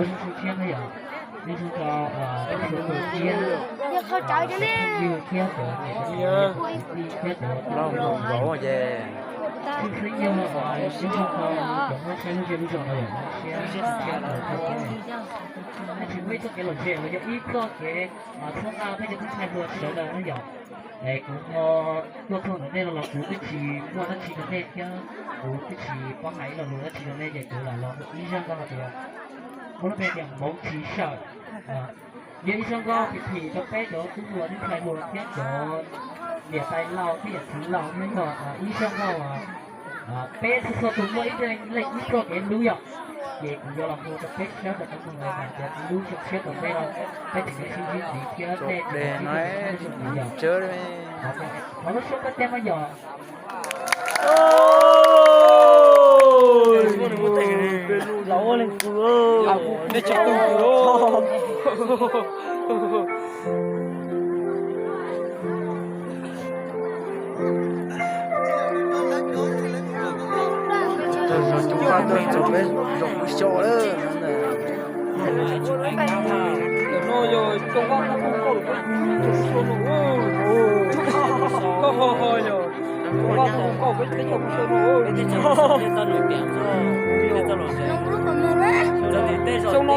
Zoo siab thiab na yom, nej zoo rau peb txhua tus thiab, yog qhov tsawv cov ne, yog thiab cov niam txiv thiab cov tij thiab cov los nkaus ces tshwj xeeb yog zoo rau cov muaj siab lub zej lub zos no yom, siab siab siab rau txhua tus. Tsis muaj ib txoj kev lom zem los yog ib txoj kev txhawb nqa peb cov tub ntxhais hluas sawv daws na yom. Es kuv ho tuaj txog ntawm nej no los kuv twb tsis muaj dab tsi rau nej thiab, kuv twb tsis paub hais ib lo lus dab tsi rau nej ces kuv lam los ua ib zaj nkauj hais tias muaj lub npe tias Hmoov Tsis Sawm. Yog ib zaj nkauj phim phim rau peb cov tub hluas tub ntxhais hluas thiab cov niam tais laus thiab yawm txiv laus, nyob yog ib zaj nkauj peb txhua txhua tus muaj ib leeg ib txoj kev hlub yom. Ces kuv yuav los hu rau peb sawv daws tau mloog lawm hais tias hlub zoo siab rau peb no, peb tseem yuav sib ntsib ntxiv thiab nej tseem yuav sib ntsib ntxiv yom. Thov lub suab koj teb mas yom. Tag zog coob vaj tag zog peb zaum pub xyaw lawm.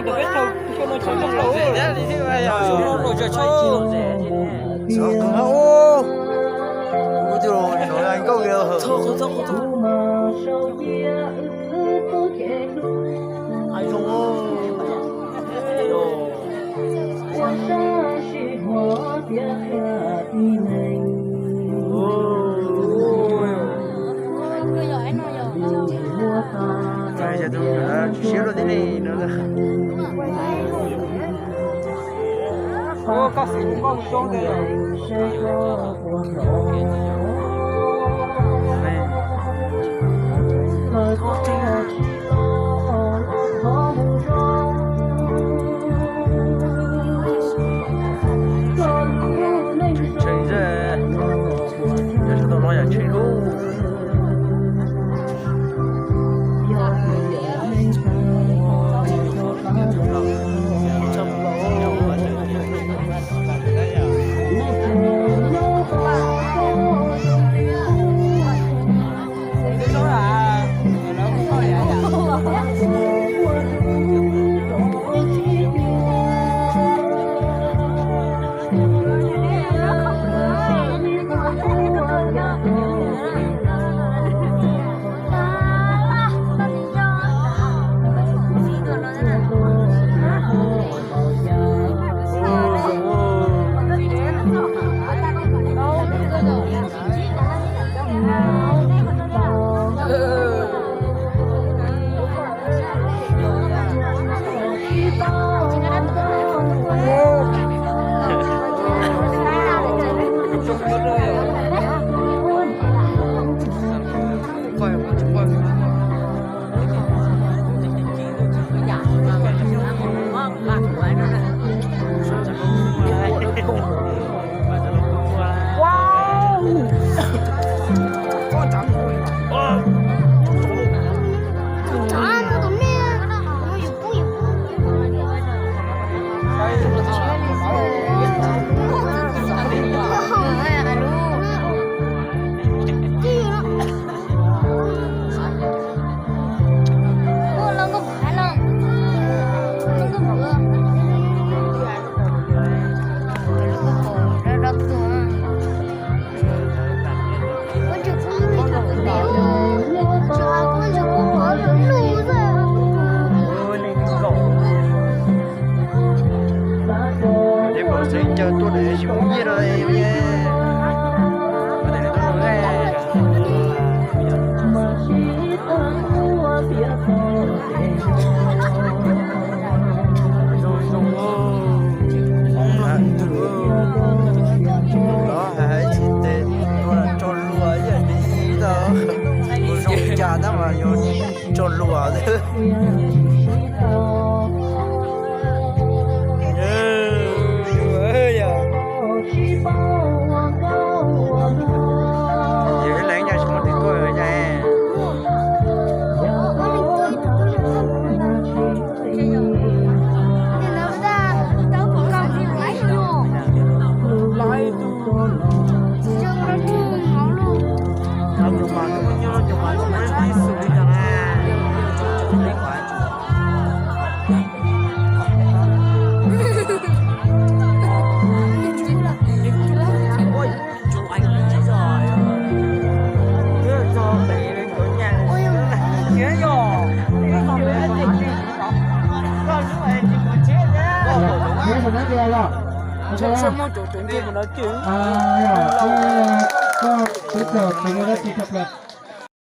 Yog tus siab luaj tib neeg no. Koj xav mus nkauj zoo ntawd. Tshee tshee, yog sawv daws los yam tshee lub. Ces pom tseeb caw tuaj ntawm yus nyiaj rau. Los hais tsis tes tuaj tso luas ib yam li ib tag, zoo cas tab mas yuav tso luas xwb. Twb txog tsis muaj dab tsi rau plaws.